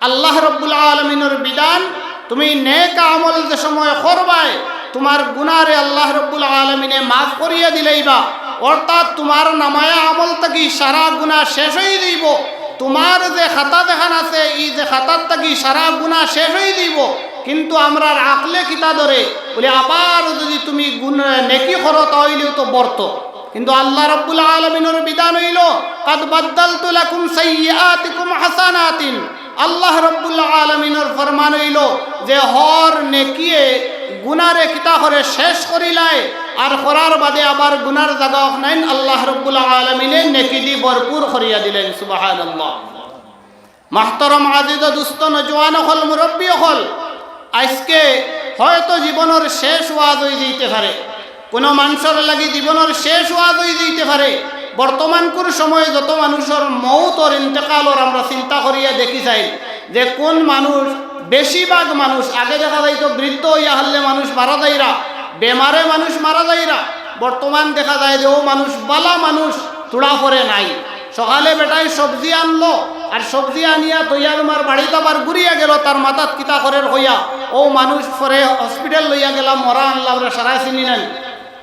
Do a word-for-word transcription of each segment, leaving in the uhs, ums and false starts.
আল্লাহ রব্বুল আলামিনর বিধান, তুমি নেক আমল যে সময় করবায়, তুমার গুনারে আল্লাহ রব্বুল আলামিনে মাফ করিয়া দিলাইবা। অর্থাৎ তুমার নামায়া আমল থাকি সারা গুনা শেষ অই যাইবো। তুমার যে খাতা যেখান আছে, ই যে খাতার থাকি সারা গুনা শেষ অই যাইবো। কিন্তু আমরার আকলে কিতা ধরে, বলে, আবার যদি তুমি গুন-, নেকি করো, তা অইলেও তো বর্ত। কিন্তু আল্লাহ রব্বুল আলামিনর বিধান অইলো, "কাদ বাদদালতু লাকুম সাইয়্যিআতিকুম হাসানাতিন।" আল্লাহ রব্বুল আলামিনর ফরমান অইলো যে হর নেকিয়ে গুনারে কিতা করে শেষ করিলায়, আর করার বাদে আবার গুনার জাগা অখনাইন আল্লাহ রব্বুল আলামিনে নেকি দি ভরপুর করিয়া দিলাইন। সুবহানাল্লাহ। মাহতরম আজিজ ও দুস্ত, নজওয়ান অকল, মুরব্বি অকল, আইজকে হয়তো জীবনর শেষ ওয়াজ অই যাইতে পারে, কুনু মানষর লাগি জীবনর শেষ ওয়াজ অই যাইতে পারে। বর্তমানকুর সময়ে যত মানুষর মউত অর, ইন্তেকাল অর, আমরা চিন্তা করিয়া দেখি চাই যে কুন মানুষ, বেশিরভাগ মানুষ, আগে দেখা যাইতো বৃদ্ধ অইয়া হারলে মানুষ মারা যাইরা, বেমারে মানুষ মারা যাইরা, বর্তমান দেখা যায় যে অউ মানুষ, বালা মানুষ, তুড়া পরে নাই। সকালে বেটায় সবজি আনলো, আর সবজি আনিয়া থইয়া তুমার বাড়িত আবার ঘুরিয়া গেলো, তার মাথাত কিতা করের কইয়া, অউ মানুষ পরে হসপিটাল লইয়া গেলা, মরা আনলা, আমরা সারায় চিনি না নি।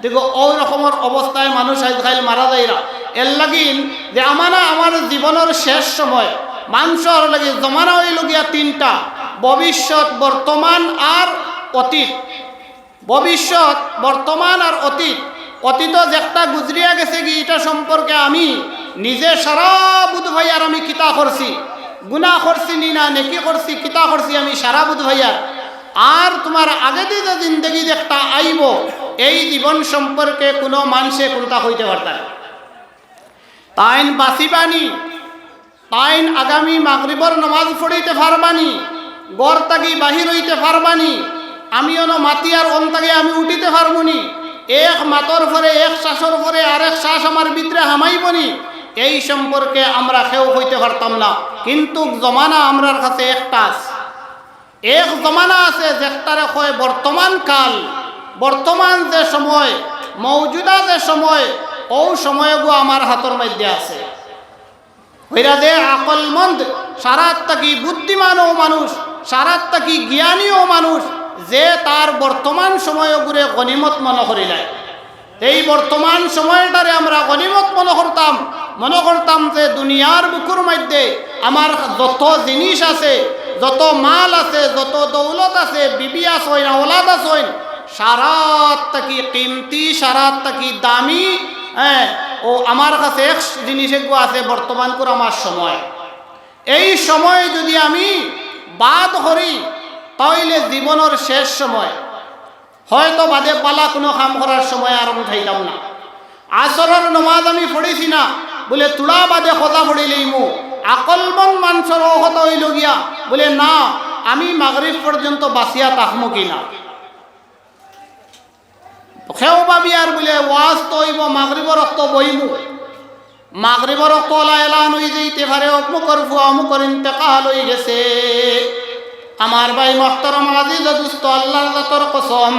দেখো, অউ রকমর অবস্থায় মানুষ আইজকাইল মারা যাইরা। এরলাগি যে আমানা আমার জীবনর শেষ সময়, মানষর লাগি জমানা অইলো গিয়া তিনটা, ভবিষ্যৎ, বর্তমান আর অতীত। ভবিষ্যৎ, বর্তমান আর অতীত। অতীত যেকটা গুজরিয়া গেছেগি, ইটা সম্পর্কে আমি নিজে সারা বুঝ পাইয়ার আমি কিতা করছি, গুনা করছি নি না নেকি করছি, কিতা করছি, আমি সারা বুঝ পাইয়ার। আর তুমার আগেদি যে জিন্দেগি যেকটা আইবো, এই জীবন সম্পর্কে কুনু মানষে কুনতা কইতে পারতা না। তাইন বাঁচিবা নি, তাইন আগামী মাগরিবর নমাজ পড়িতে পারবা নি, ঘর থাকি বাহির অইতে পারবা নি, আমি অনো মাতিয়ার অন থাকি আমি উঠিতে পারমু নি, এক মাতর পরে এক শ্বাসর পরে আরেক শ্বাস আমার ভিতরে হামাইবো নি, এই সম্পর্কে আমরা কেউ কইতে পারতাম না। কিন্তুক জমানা আমরার কাছে একটা আছে, এক জমানা আছে যেকটারে কয় বর্তমান কাল। বর্তমান যে সময়, মৌজুদা যে সময়, অউ সময়গু আমার হাতর মধ্যে আছে। অইরা যে আকলমন্দ, সারাত থাকি বুদ্ধিমান অউ মানুষ, সারাত থাকি জ্ঞানী অউ মানুষ, যে তার বর্তমান সময়গুরে গনিমত মনো করিলায়। এই বর্তমান সময়টারে আমরা গনিমত মনো করতাম, মনো করতাম যে দুনিয়ার বুকুর মধ্যে আমার যত জিনিস আছে, যত মাল আছে, যত দৌলত আছে, বিবি আছইন, আওলাদ আছইন, সারাত থাকি কিমতি, সারাত থাকি দামি, হ্যাঁ, অউ আমার কাছে এক জিনিস এগু আছে, বর্তমানকুর আমার সময়। এই সময় যদি আমি বাদ করি, তাইলে জীবনর শেষ সময়, হয়তো বাদে বালা কুনু কাম করার সময় আর আমি থাইতাম না। আসরর নমাজ আমি পড়িছি না, বুলে তুড়া বাদে কজা পড়িলাইমু। আকলমন্দ মানষর অউ কথা অইলো গিয়া, বুলে না, আমি মাগরিব পর্যন্ত বাঁচিয়া থাকমু কি না। কেউ ভাবিয়ার বুলে ওয়াজ তো অইবো, মাগরিবর অক্ত বইমু, মাগরিবর অক্ত অলা এলান অই যাইতে পারে, অমুকর ফুয়া অমুকর ইন্তেকাল অই গেছে। আমার ভাই মহতরম আজিজ ও দুস্ত, আল্লার জাতর কসম,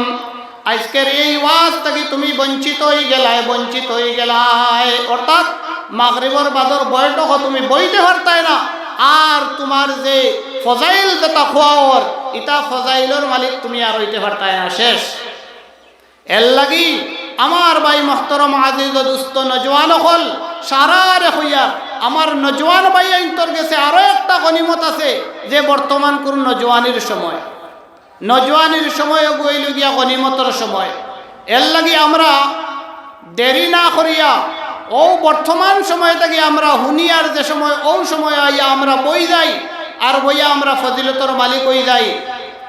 আইজকের এই ওয়াজ থাকি তুমি বঞ্চিত অই গেলায়, বঞ্চিত অই গেলায়। অর্থাৎ মাগরিবর বাদর বৈঠকো তুমি বইতে পারতায় না, আর তুমার যে ফজাইল যেতা কওয়া অর, ইতা ফজাইলর মালিক তুমি আর অইতে পারতায় না, শেষ। এরলাগি আমার ভাই মহতরম আজিজ ও দুস্ত নজওয়ান অকল, সারারে কইয়ার, আমার নজওয়ান ভাইয়াইন্তর গেছে আরো একটা গনিমত আছে, যে বর্তমানকুর নজওয়ানির সময়, নজওয়ানির সময় অগু অইলো গিয়া গনিমতর সময়। এরলাগি আমরা দেরি না করিয়া অউ বর্তমান সময় থাকি আমরা হুনিয়ার যে সময়, অউ সময় আইয়া আমরা বই যাই, আর বইয়া আমরা ফজিলতর মালিক অই যাই।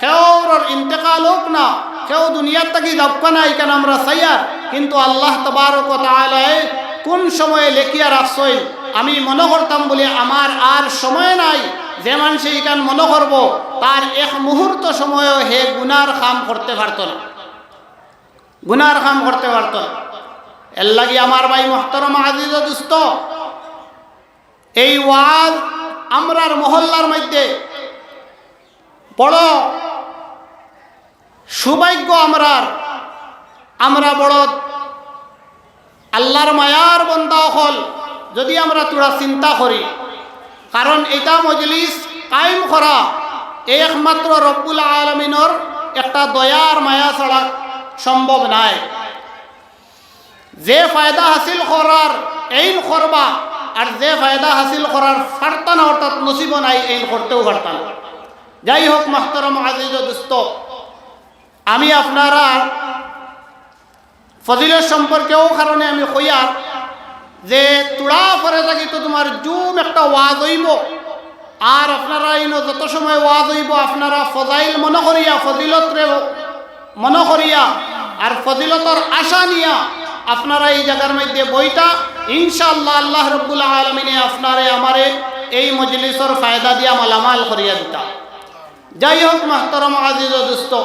কেউর ইন্তেকাল অউক না, কেউ দুনিয়ার থাকি যাউক্কা না, ইখান আমরা চাইয়ার, কিন্তু আল্লাহ তাবারক ওয়া তাআলায় কুন সময়ে লেখিয়া রাখছইন, আমি মনো করতাম বুলে আমার আর সময় নাই। যে মানষে ইখান মনো করবো, তার এক মুহূর্ত সময়ও হে গুনার কাম করতে পারতো না, গুনার কাম করতে পারতো না। এরলাগি আমার ভাই মহতরম আজিজ ও দুস্ত, এই ওয়াজ আমরার মহল্লার মধ্যে বড় সৌভাগ্য আমরার, আমরা বড় আল্লার মায়ার বন্দা অকল, যদি আমরা তুরা চিন্তা করি, কারণ ইতা মজলিস কায়েম করা একমাত্র রব্বুল আলামিনর একটা দয়া আর মায়া ছাড়া সম্ভব নায়। যে ফায়দা হাসিল করার এইন করবা, আর যে ফায়দা হাসিল করার পারতা না, অর্থাৎ নসিবও নাই, এইন করতেও পারতা না। যাই হোক, মুহতারাম আজিজ ও দোস্ত, আমি আপনারার ফজিলত সম্পর্কে অউ কারণে আমি কইয়ার যে থুড়া পরে থাকি তো তুমার জুম একটা ওয়াজ অইবো, আর আপনারা ইনো যত সময় ওয়াজ অইবো আপনারা ফজাইল মনো করিয়া, ফজিলতরে মনো করিয়া, আর ফজিলতর আশা নিয়া আপনারা ই জাগার মধ্যে বইতা। ইনশাআল্লাহ আল্লাহ রব্বুল আলামিনে আপনারে আমারে এই মজলিসর ফায়দা দিয়া মালামাল করিয়া দিতা। যাই হোক, মুহতারাম আজিজ ও দোস্ত,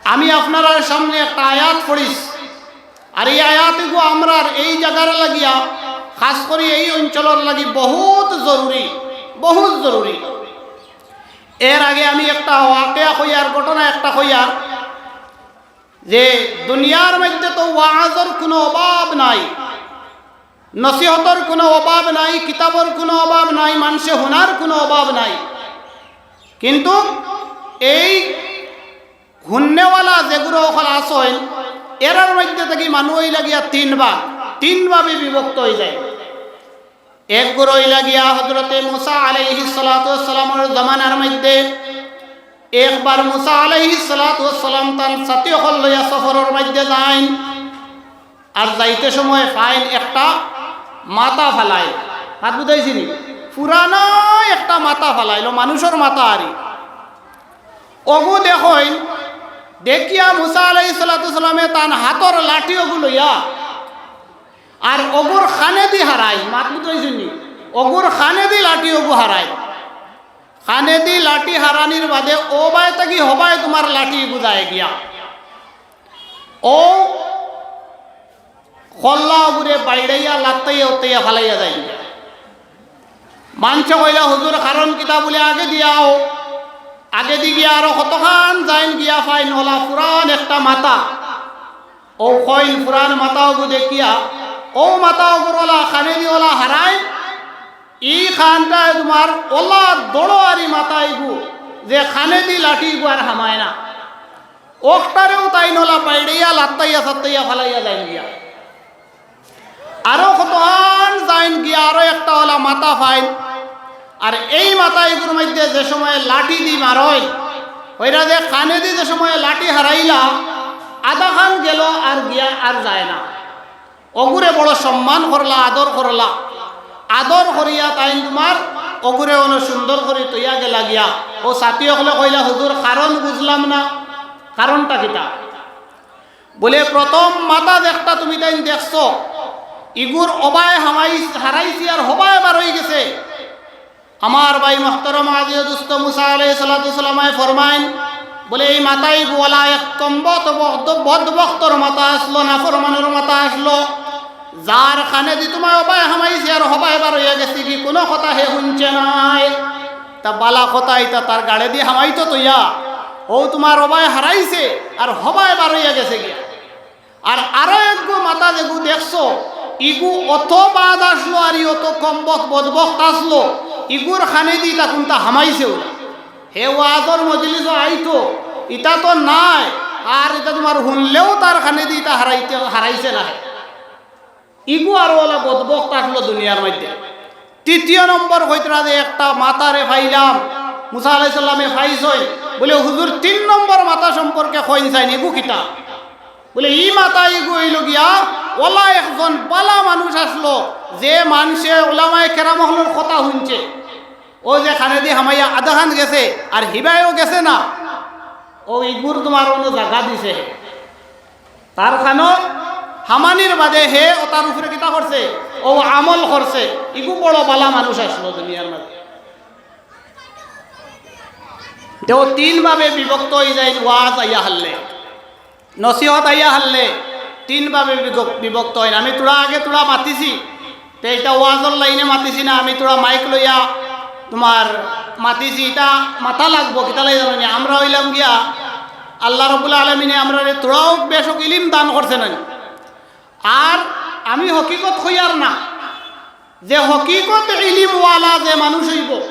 আমি আপনারার সামনে একটা আয়াত পড়িছি, আর এই আয়াত ইগু আমরার এই জাগার লাগিয়া, খাস করি এই অঞ্চলর লাগি বহুত জরুরি, বহুত জরুরি। এর আগে আমি একটা ওয়াকিয়া কইয়ার, ঘটনা একটা কইয়ার, যে দুনিয়ার মধ্যে তো ওয়াজর কুনু অভাব নাই, নসিহতর কুনু অভাব নাই, কিতাবর কুনু অভাব নাই, মানষে হুনার কুনু অভাব নাই, কিন্তু এই হুননেওয়ালা যেগুরু অকল আছইন, এরার মধ্যে থাকি মানুষ অইলা গিয়া তিন ভাগ, তিন ভাবে বিভক্ত অইযায়। এক গুরু অইলা গিয়া হজরতে মুসা আলাইহিস সালাতু ওয়াস সালামর জমানার মধ্যে একবার মুসা আলাইহিস সালাতু ওয়াস সালাম তান সাথী অকল লইয়া সফরর মধ্যে যাইন, আর যাইতে সময় পাইন একটা মাথা ফালাইল। মাত বুঝাইছি নি? পুরানা একটা মাথা ফালাইল, মানুষর মাথা আরি। অগু দেখইন, দেখিয়া মুসা আলাইহিস সালাতু ওয়াস সালামে তান হাতর লাঠি অগু লইয়া আর অগুর কানেদি হারাইল। মাত বুঝাইছি নি? অগুর কানেদি লাঠি অগু হারাইল। কানেদি লাঠি হারানির বাদে অবায় থাকি হবায় তুমার লাঠি বুঝায় গিয়া। অউ কল্লা অগুরে বাইড়াইয়া লাত্তাইয়া উত্তাইয়া ফালাইয়া যাইন। মানষে কইলা, "হুজুর, কারণ কিতা?" বুলে, "আগেদি আও।" আগেদি গিয়া আরো কতখান যাইন, গিয়া পাইন অলা পুরান একটা মাথা। অউ কইন পুরান মাথা অগু দেখিয়া, অউ মাথা অগুর অলা কানেদি অলা হারাইল। ই খানটায় তুমার অলা দড় আরি মাথা ইগু, যে কানেদি লাঠি ইগু আর হামায় না। অখটারেও তাইন অলা বাইড়াইয়া লাত্তাইয়া সাত্তাইয়া ফালাইয়া যাইন গিয়া। আরো কতখান যাইন গিয়া আরো একটা অলা মাথা পাইন। আর এই মাথা ইগুর মধ্যে যে সময় লাঠি দি মারইন, অইরা যে কানেদি যে সময় লাঠি হারাইলা, আধাখান গেল আর গিয়া আর যায় না। অগুরে বড় সম্মান করলা, আদর করলা। আদর করিয়া তাইন তুমার অগুরে অনো সুন্দর করি থইয়া গেলা গিয়া। অউ সাথী অকলে কইলা, "হুজুর, কারণ বুঝলাম না, কারণটা কিতা?" বুলে, "প্রথম মাথা যেখটা তুমি তাইন দেখছো, ইগুর অবায় হামাই-, হারাইছি আর হবায় বার অইগেছে।" আমার ভাই মুহতারাম আজিজ ও দোস্ত, মুসা আলাইহিস সালাতু ওয়াস সালামে ফরমাইন, বুলে, "এই মাথা ইগু অলা এক কমবখত বদ-, বদবখতর মাথা আছলো, নাফরমানর মাথা আছলো, যার কানেদি তুমার অবায় হামাইছে আর হবায় বার অইয়া গেছে গি, কুনু কথা হে হুনছে নায়। তা বালা কথা ইতা তার গাড়েদি হামাইতো থইয়া, অউ তুমার অবায় হারাইছে আর হবায় বার অইয়া গেছে গিয়া।" আর আরো একগু মাথা যেগু দেখছো, ইগু অত বাদ আছলো আর ই অত কমবখত বদবখত আছলো, ইগুর কানেদি ইতা কুনতা হামাইছেও না। হে ওয়াজর মজলিসো আইতো, ইতা তো নাই, আর ইতা তুমার হুনলেও তার কানেদি ইতা হারাইতে, হারাইছে না। ইগু আরো অলা বদবখত আছলো দুনিয়ার মধ্যে। তৃতীয় নম্বর কইতরা যে একটা মাথারে পাইলাম, মুসা আলাইহিস সালামে পাইছইন, বুলে, "হুজুর, তিন নম্বর মাথা সম্পর্কে কইন চাইন, ইগু কিতা?" বুলে, "ই মাথা ইগু অইলো গিয়া, অলা একজন বালা মানুষ আছলো, যে মানষে উলামায়ে কেরাম অকলর কথা হুনছে, অউ যে কানেদি হামাইয়া আধাখান গেছে, আর হিবায়ও গেছে না, অউ ইগুর তুমার অনো জাগা দিছে।" তার কানো হামানির বাদে হে অতার উপরে কিতা করছে? অউ আমল করছে। ইগু বড় বালা মানুষ আছলো দুনিয়ার মাঝে। তে অউ তিন ভাবে বিভক্ত অইযাইন ওয়াজ আইয়া হারলে, নসিহত আইয়া হারলে, তিন ভাবে বিগ-, বিভক্ত অইন। আমি থুড়া আগে থুড়া মাতিছি, তে ইটা ওয়াজর লাইনে মাতিছি না, আমি থুড়া মাইক লইয়া তুমার মাতিছি, ইটা মাতা লাগবো, কিতা লাগি জানো নি? আমরা অইলাম গিয়া, আল্লাহ রব্বুল আলামিনে আমরারে থুড়াও বেশক ইলিম দান করছে না। আর আমি হকিকত কইয়ার না, যে হকিকত ইলিমওয়ালা যে মানুষ অইবো,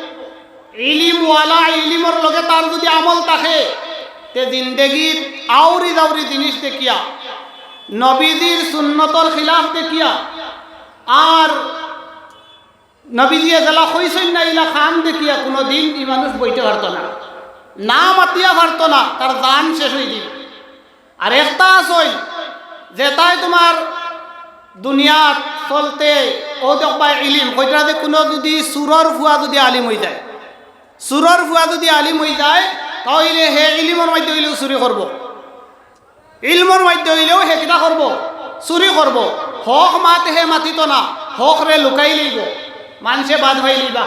ইলিমওয়ালা, ইলিমর লগে তার যুদি আমল থাকে, তে জিন্দেগিত আউরি জাউরি জিনিস দেখিয়া, নবীজির সুন্নতর খিলাফ দেখিয়া, আর নবীজিয়ে যেলা কইছইন না ইলা কাম দেখিয়া কুনুদিন ই মানুষ বইতে পারতো না, না মাতিয়া পারতো না, তার জান শেষ অইযিবো। আর একটা আছইন, যেটায় তুমার দুনিয়াত চলতে, অউ দেখবায় ইলিম, কইতরা যে কুনু যুদি চুরর ফুয়া যুদি আলিম অইযায়, চুরর ফুয়া যুদি আলিম অইযায়, তা অইলে হে ইলিমর মাইধ্যে অইলেও চুরি করবো, ইলমর মাইধ্যে অইলেও হে কিতা করবো? চুরি করবো। হক মাত হে মাতিতো না, হকরে লুকাইলাইবো, মানষে বাদ পাইলাইবা।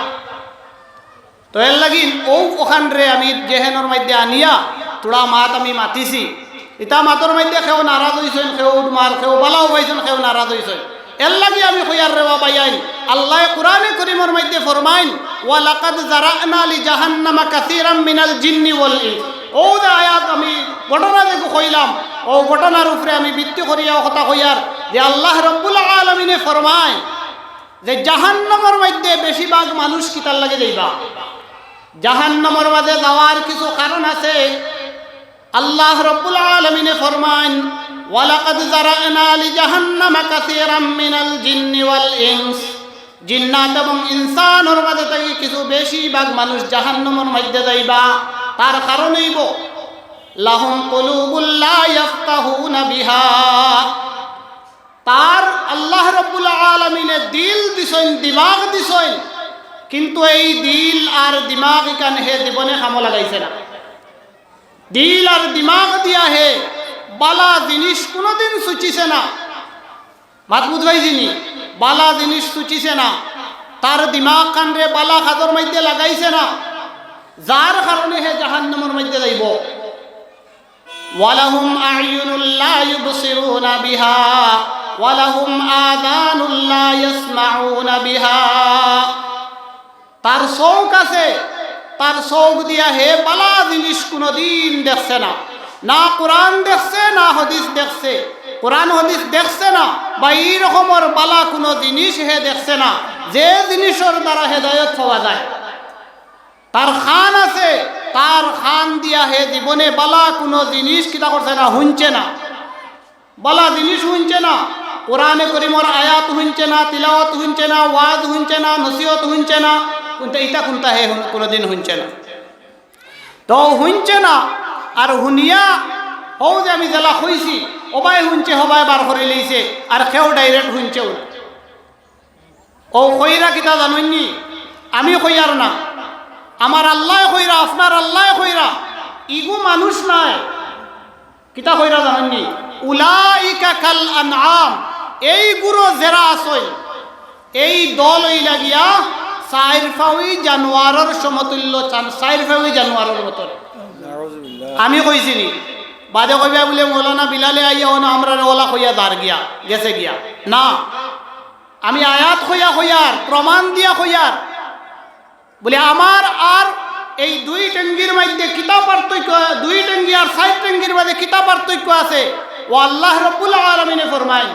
তো এরলাগি অউ অখানরে আমি জেহেনর মাইধ্যে আনিয়া থুড়া মাত আমি মাতিছি। ইতা মাতর মাইধ্যে কেউ নারাজ অইছইন, কেউ উডমার, কেউ বালাও পাইছইন, কেউ নারাজ অইছইন। এরলাগি আমি কইয়ার রেবা ভাইয়াইন, আল্লায় কুরআনে করিমর মাইধ্যে ফরমাইন, "ওয়ালাকাদ জারা'না লি জাহান্নামা কাসীরাম মিনাল জিন্নি ওয়াল ইনস।" অউ যে আয়াত আমি ঘটনা যেগু কইলাম, অউ ঘটনার উপরে আমি ভিত্তি করিয়া অউ কথা কইয়ার যে আল্লাহ রব্বুল আলামিনে ফরমাইন, যে জাহান্নামর মাইধ্যে বেশিভাগ মানুষ কিতার লাগি যাইবা? জাহান্নামর মাঝে যাওয়ার কিছু কারণ আছে। আল্লাহ রব্বুল আলামিনে ফরমাইন, "ওয়ালাকাদ জারা'না লি জাহান্নামা কাসীরাম মিনাল জিন্নি ওয়াল ইনস।" জিন্নাত এবং ইনসানর মাঝে থাকি কিছু বেশিভাগ মানুষ জাহান্নামর মাইধ্যে যাইবা। তার কারণ অইবো, "লাহুম কুলুবুল লা ইয়াফকাহুনা বিহা।" তার আল্লাহ রব্বুল আলামিনে দিল দিছইন, দিমাগ দিছইন, কিন্তু এই দিল আর দিমাগ ইখান হে জীবনে কামো লাগাইছে না। দিল আর দিমাগ দিয়া হে বালা জিনিস কুনুদিন চুচিছে না। মাত বুঝবায় যিনি, বালা জিনিস চুচিছে না। তার দিমাগ খানরে বালা কাজর মাইধ্যে লাগাইছে না, যার কারণে হে জাহান্নামর মাইধ্যে যাইবো। "ওয়ালাহুম আ'ইউনুল লা ইউবসিরুনা বিহা, ওয়ালাহুম আযানুল লা ইয়াসমাউনা বিহা।" তার চউখ আছে, তার চউখ দিয়া হে বালা জিনিস কুনুদিন দেখছে না, না কুরআন দেখছে, না হাদিস দেখছে। কুরআন হাদিস দেখছে না, বা ই রকমর বালা কুনু জিনিস হে দেখছে না, যে জিনিসর দ্বারা হেদায়ত পাওয়া যায়। তার কান আছে, তার কান দিয়া হে জীবনে বালা কুনু জিনিস কিতা করছে না, হুনছে না। বালা জিনিস হুনছে না, কুরআনে করিমর আয়াত হুনছে না, তিলাওয়াত হুনছে না, ওয়াজ হুনছে না, নসিহত হুনছে না, কুনতা ইতা কুনতা হে হুন-, কুনুদিন হুনছে না। তো হুনছে না, আর হুনিয়া অউ যে আমি যেলা কইছি, অবায় হুনছে, হবায় বার করিলাইছে, আর কেউ direct হুনছেও না। অউ কইরা কিতা জানইননি? আমি কইয়ার না, আমার আল্লায় কইরা, আপনার আল্লায় কইরা, ইগু মানুষ নায়। কিতা কইরা জানইননি? "উলাইকা কাল আনআম", এইগুরু যেরা আছইন, এই দল অইলা গিয়া চাইর পাওয়ি জানোয়ারর সমতুল্য, চান-, চাইর পাওয়ি জানোয়ারর মতন। নাউজুবিল্লাহ। আমি কইছি নি? বাদে কইবা বুলে, "মৌলানা বিলালে আইয়া অনো আমরারে অলা কইয়া দার গিয়া, গেছে গিয়া।" না, আমি আয়াত কইয়া কইয়ার, প্রমাণ দিয়া কইয়ার। বুলে, আমার আর এই দুই টেঙ্গির মাইধ্যে কিতা পার্থক্য, দুই টেঙ্গি আর চাইর টেঙ্গির মাঝে কিতা পার্থক্য আছে? ও আল্লাহ রব্বুল আলামিনে ফরমাইন,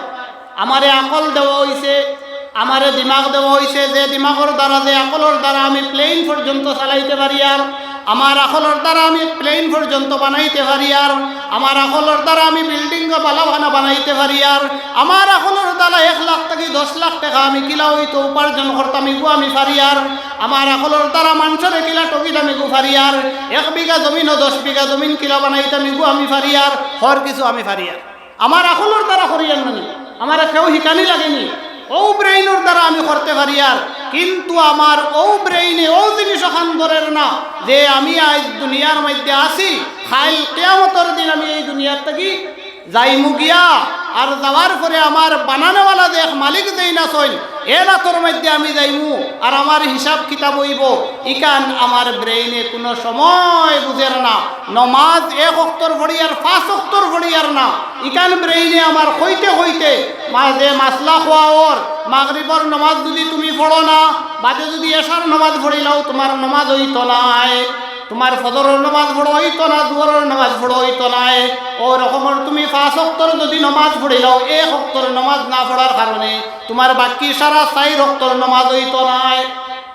আমারে আকল দেওয়া অইছে, আমারে দিমাগ দেওয়া অইছে, যে দিমাগর দ্বারা, যে আকলর দ্বারা আমি plane পর্যন্ত চালাইতে পারিয়ার, আমার আকলর দ্বারা আমি plane পর্যন্ত বানাইতে পারিয়ার, আমার আকলর দ্বারা আমি building বালা বানা বানাইতে পারিয়ার, আমার আকলর দ্বারা এক লাখ থাকি দশ লাখ টেকা আমি কিলা অইতো উপার্জন করতাম, ইগু আমি পারিয়ার, আমার আকলর দ্বারা মানষরে কিলা ঠগিতাম, ইগু পারিয়ার, এক বিঘা জমিনো দশ বিঘা জমিন কিলা বানাইতাম, ইগু আমি পারিয়ার, হর কিছু আমি পারিয়ার। আমার আকলর দ্বারা করিয়ার নানি, আমারে কেউ হিকানি লাগেনি, অউ brainর দ্বারা আমি করতে পারিয়ার। কিন্তু আমার অউ brainএ অউ জিনিস অখান ধরের না যে আমি আইজ দুনিয়ার মাইধ্যে আছি, কাইল কিয়ামতর দিন আমি এই দুনিয়ার থাকি যাইমু গিয়া, আর যাওয়ার পরে আমার বানানেওয়ালা যে এক মালিক যেইন আছইন, এর আতর মাইধ্যে আমি যাইমু, আর আমার হিসাব কিতাব অইবো। ইখান আমার brainএ কুনু সময় বুঝের না। নমাজ এক অক্তর পড়িয়ার, পাঁচ অক্তর পড়িয়ার না। ইখান brainএ আমার কইতে কইতে মা-, যে মাসলা খোয়া অর, মাগরিবর নমাজ যুদি তুমি পড়ো না, বাদে যুদি এশার নমাজ পড়িলাও, তুমার নমাজ অইতো নায়। তুমার ফজরর নমাজ পড়া অইতো না, জোহরর নমাজ পড়া অইতো নায়। অউ রকমর তুমি পাঁচ অক্তর যুদি নমাজ পড়িলাও, এক অক্তর নমাজ না পড়ার কারণে তুমার বাকি সারা চাইর অক্তর নমাজ অইতো নায়।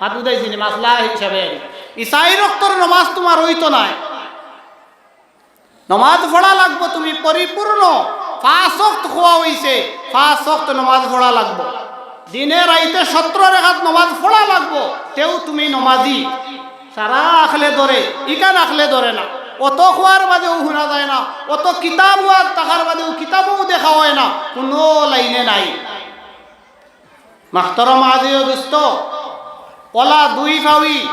মাত বুঝাইছি নি? মাসলা হিসাবে ই চাইর অক্তর নমাজ তুমার অইতো নায়। নমাজ পড়া লাগবো তুমি পরিপূর্ণ। পাঁচ অক্ত কওয়া অইছে, পাঁচ অক্ত নমাজ পড়া লাগবো। দিনে রাইতে সতেরো রেকাত নমাজ পড়া লাগবো, তেউ তুমি নমাজি। সারা আখলে ধরে, ইখান আখলে ধরে না। অত কওয়ার বাদেউ হুনা যায় না, অত কিতাব ওয়াজ থাকার বাদেউ কিতাবও দেখা অয় না, কুনু লাইনে নাই। মাহতরম আজিজ ও দোস্ত, অলা দুই ফাউই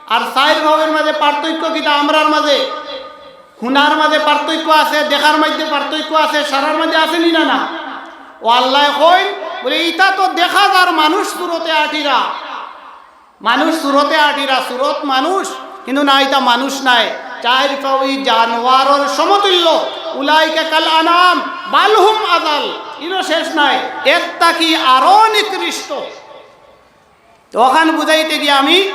আর চাইর ফাউইর মাঝে পার্থক্য কিতা? আমরার মাঝে হুনার মাঝে পার্থক্য আছে, দেখার মাঝে পার্থক্য আছে, সারার মাঝে আছে নি না? না, অউ আল্লায় কইন, বলে, "ইতা তো দেখা যার মানুষ সুরতে আটিরা, মানুষ সুরতে আটিরা, সুরত মানুষ, কিন্তু না, ইতা মানুষ নায়, চাইর ফাউই জানোয়ারর সমতুল্য।" উলাইকা কাল আনআম বাল হুম আদাল। ইনো শেষ নায়, এর থাকি আরো নিকৃষ্ট। তো অখান বুঝাইতে গিয়া আমি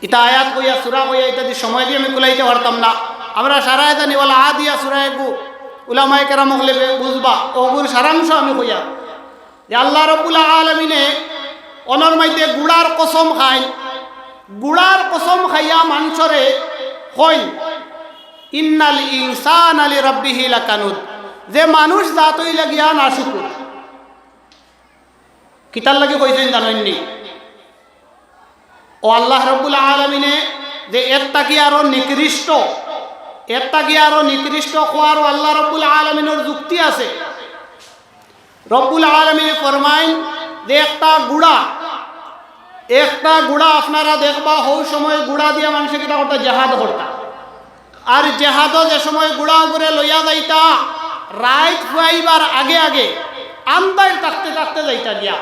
ইতা আয়াত কইয়া, সূরা কইয়া ইত্যাদি সময় দিয়া আমি কুলাইতে পারতাম না। আমরা সারায় জানি, ওয়াল আদিয়া সূরা এগু, উলামায়ে কেরাম অকলে বুঝবা, অগুর সারাংশ আমি কইয়া যে আল্লাহ রাব্বুল আলামিনে অনর মাঝে গুড়ার কসম খাইন, গুড়ার কসম খাইয়া মানষরে কইন, "ইন্নাল ইনসানা লিরাব্বিহি লাকানুদ", যে মানুষ জাত অইলা গিয়া নাশুকুর। কিতার লাগি কইছইন জানইন নি? অউ আল্লাহ রাব্বুল আলামিনে যে এর থাকি আরো নিকৃষ্ট, এর থাকি আরো নিকৃষ্ট কওয়ারও আল্লাহ রাব্বুল আলামিনর যুক্তি আছে। রাব্বুল আলামিনে ফরমাইন যে একটা গুড়া, একটা গুড়া আপনারা দেখবা, হউ সময় গুড়া দিয়া মানষে কিতা করতা? জেহাদ করতা। আর জেহাদো যে সময় গুড়া অগুরে লইয়া যাইতা, রাইত ফুয়াইবার আগে আগে আন্দাইর থাকতে থাকতে যাইতা গিয়া,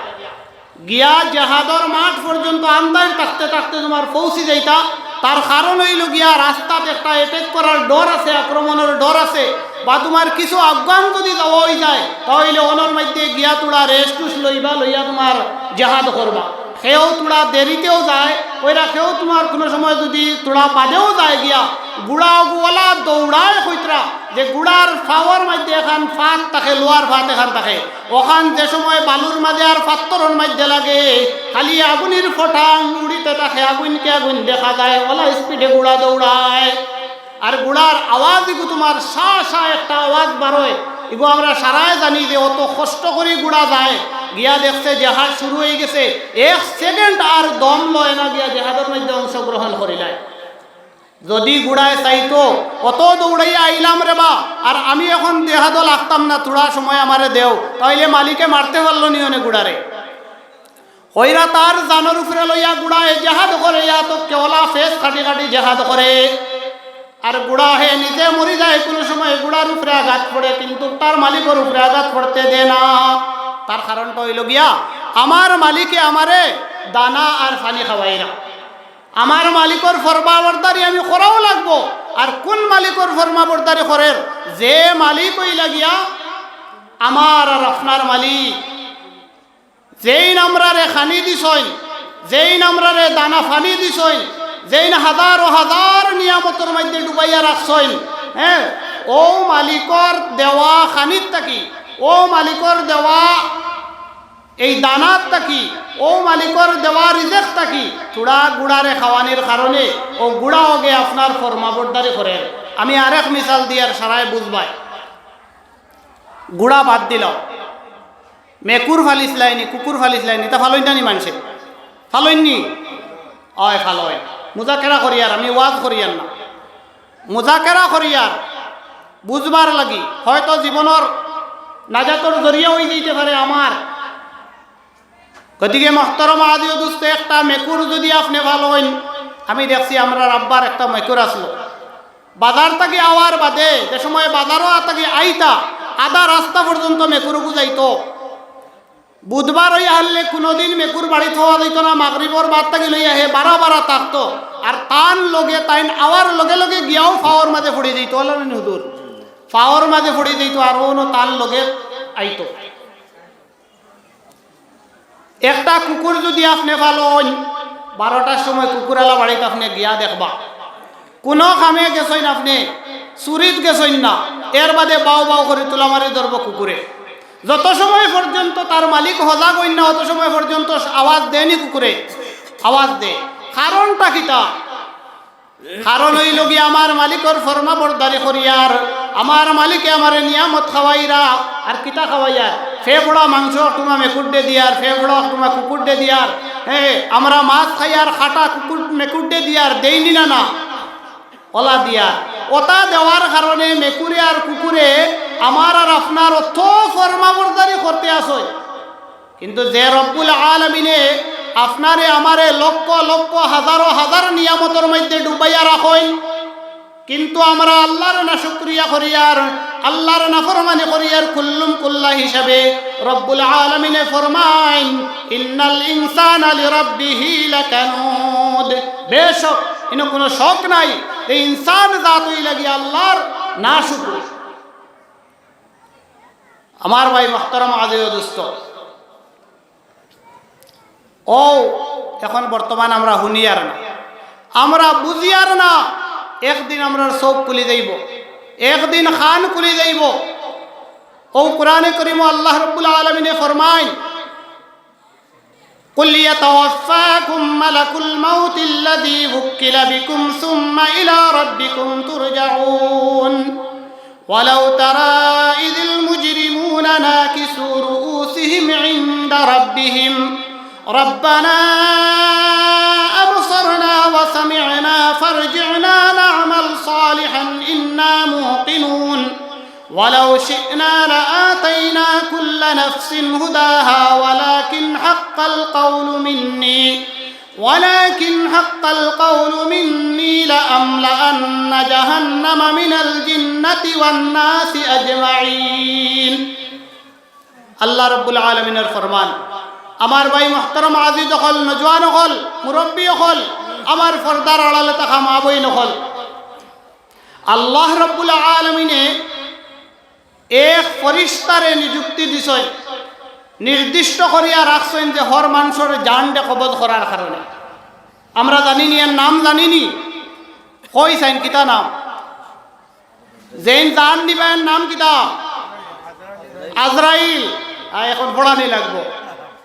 গিয়া জেহাদর মাঠ পর্যন্ত আন্দাইর থাকতে থাকতে তুমার পৌঁছি যাইতা। তার কারণ অইলো গিয়া রাস্তাত একটা attack করার ডর আছে, আক্রমণর ডর আছে, বা তুমার কিছু আগুয়ান যুদি যাওয়া অইযায়, তা অইলে অনর মাঝে গিয়া থুড়া rest টুস্ট লইবা, লইয়া তুমার জেহাদ করবা। কেউ থুড়া দেরিতেও যায়, কইরা কেউ তুমার কুনু সময় যুদি থুড়া বাদেও যায় গিয়া, গুড়া অগু অলা দৌড়ায় কইতরা, যে গুড়ার ফাওর মাঝে এখান ফাত থাকে, লোয়ার ফাত এখান থাকে, অখান যে সময় বালুর মাঝে আর ফাত্তরর মাঝে লাগে, খালি আগুইনর ফটাং উড়িতে থাকে, আগুইনকে আগুইন দেখা যায়, অলা speed এ গুড়া দৌড়ায়। আর গুড়ার আওয়াজ ইগু তুমার শা শা একটা আওয়াজ বারয়। ইগু আমরা সারায় জানি যে অত কষ্ট করি গুড়া যায়, গিয়া দেখছে জেহাদ শুরু অইগেছে, এক second আর দম লয় না, গিয়া জেহাদর মাঝে অংশগ্রহণ করিলায়। যুদি গুড়ায় চাইতো, "অত দৌড়াইয়া আইলাম রে বা, আর আমি এখন জেহাদো লাগতাম না, থুড়া সময় আমারে দেও", তা অইলে মালিকে মারতে পারলো নি অনে গুড়ারে? কইরা তার জানর উপরে লইয়া গুড়ায় জেহাদ করে, ইয়া তো কেওলা ফেস কাটি কাটি জেহাদ করে। আর গুড়া হে নিজে মরি যায়, কুনু সময় গুড়ার উপরে আঘাত পড়ে, কিন্তু তার মালিকর উপরে আঘাত পড়তে দেয় না। তার কারণটা অইলো গিয়া, আমার মালিকে আমারে দানা আর পানি খাওয়াইরা। আমার মালিকর ফরমাবরদারি আমি করাও লাগবো। আর কুন মালিকর ফরমাবরদারি করের? যে মালিক অইলা গিয়া আমার আর আপনার মালিক। যেইন আমরারে খানি দিছইন, যেইন আমরারে দানা পানি দিছইন, যেইন হাজারো হাজার নিয়ামতর মাঝে ডুবাইয়া রাখছইন, হ্যাঁ, অউ মালিকর দেওয়া খানির থাকি, অউ মালিকর দেওয়া এই দানার থাকি, অউ মালিকর দেওয়া রিজেক থাকি, থুড়া গুড়ারে খাওয়ানির কারণে অউ গুড়া অগে আপনার ফরমাবরদারি করের। আমি আরেক মিসাল দিয়ার, সারায় বুঝবায়। গুড়া বাদ দিলাও, মেকুর ফালিছলায়নি, কুকুর ফালিছলায়নি, তা ফালইন না নি মানষে? ফালইন নি? অয় ফালইন। মুজাকেরা করিয়ার, আমি ওয়াজ করিয়ার না, মুজাকেরা করিয়ার, বুঝবার লাগি। হয়তো জীবনর নাজাতর জরিয়া অইযাইতে পারে আমার। গতিকে মহতরম আজিজ ও দুস্ত, একটা মেকুর যুদি আপনে ফালইন, আমি দেখছি আমরার আব্বার একটা মেকুর আছলো, বাজার থাকি আওয়ার বাদে যে সময় বাজারো থাকি আইতা, আধা রাস্তা পর্যন্ত মেকুর অগু যাইতো। বুধবার অইয়া হারলে কুনুদিন মেকুর বাড়িত থওয়া যাইতো না, মাগরিবর বাদ থাকি লইয়া হে বারা বারা থাকতো। আর তান লগে তাইন আওয়ার লগে লগে গিয়াও ফাওর মাঝে পড়ি যাইতো, অলা নি হুজুর? ফাওর মাঝে পড়ি যাইতো, আর অনো তান লগে আইতো। একটা কুকুর যুদি আপনে ফালইন, বারোটার সময় কুকুরআলা বাড়িত আপনে গিয়া দেখবা, কুনু কামে গেছইন আপনে, চুরিত গেছইন না, এর বাদে বাউ বাউ করি তুলা মারি ধরবো কুকুরে। যত সময় পর্যন্ত তার মালিক হজাগ অইন না, অত সময় পর্যন্ত আওয়াজ দেয়নি কুকুরে, আওয়াজ দে। কারণটা কিতা? কারণ অইলো গিয়া আমার মালিকর ফরমাবরদারি করিয়ার, আমার মালিকে আমারে নিয়ামত খাওয়াইরা, আর কিতা খাওয়াইয়ার? ফেফড়া মাংস একটুমা মেকুররে দিয়ার, ফেফড়া একটুমা কুকুররে দিয়ার। হে, আমরা মাছ খাইয়ার, কাটা কুকুর মেকুররে দিয়ার, দেইনি না, না? অলা দিয়ার। অতা দেওয়ার কারণে মেকুরে আর কুকুরে আমার আর আপনার অত ফরমাবরদারি করতে আছইন। কিন্তু যে রব্বুল আলামিনে আপনারে আমারে লক্ষ লক্ষ হাজারো হাজার নিয়ামতর মধ্যে ডুবাইয়া রাখইন, কিন্তু আমরা আল্লাহর নাশুকরিয়া করিয়ার, আল্লাহর নাফরমানি করিয়ার কুল্লুম কুল্লা হিসাবে রব্বুল আলামিনে ফরমাইন, "ইন্নাল ইনসানা লিরাব্বিহি লাকানুদ।" বেশক, ইনো কুনু শক নাই যে ইনসান জাত অইলা গিয়া আল্লাহর নাশুকুর। আমার ভাই মুহতারাম আজিজ ও দোস্ত, অউ অখন বর্তমান আমরা হুনিয়ার না, আমরা বুঝিয়ার না, একদিন আমরার চউখ খুলি যাইবো, একদিন কান খুলি যাইবো। অউ কোরআনে করিমো আল্লাহ রব্বুল আলামিনে ফরমাইন, "কুল ইয়াতাওয়াফফাকুম মালাকুল মাউতিল্লাযী উক্কিলা বিকুম সুম্মা ইলা রাব্বিকুম তুরজাউন।" ولو ترى إذ المجرمون ناكسوا رؤوسهم عند ربهم، ربنا أبصرنا وسمعنا فارجعنا نعمل صالحا إنا موقنون، ولو شئنا لآتينا كل نفس هداها ولكن حق القول مني ولكن حق القول مني لأملأن جهنم من الجنة والناس أجمعين। আল্লাহ রব্বুল আলামিনর ফরমান। আমার ভাই মুহতারাম আজিজ অকল, নওজোয়ান অকল, মুরব্বি অকল, আমার পর্দার আড়ালে থাকা মা বইন অকল, আল্লাহ রব্বুল আলামিনে এক ফিরিস্তারে নিযুক্তি দিছইন, নির্দিষ্ট করিয়া রাখছইন যে হর মানষর জানরে কবজ করার কারণে। আমরা জানিনি, এর নাম জানিনি? কই চাইন কিতা নাম? যেইন জান নিবা এর নাম কিতা? আজরাইল। আ, অখন পড়ানি লাগবো।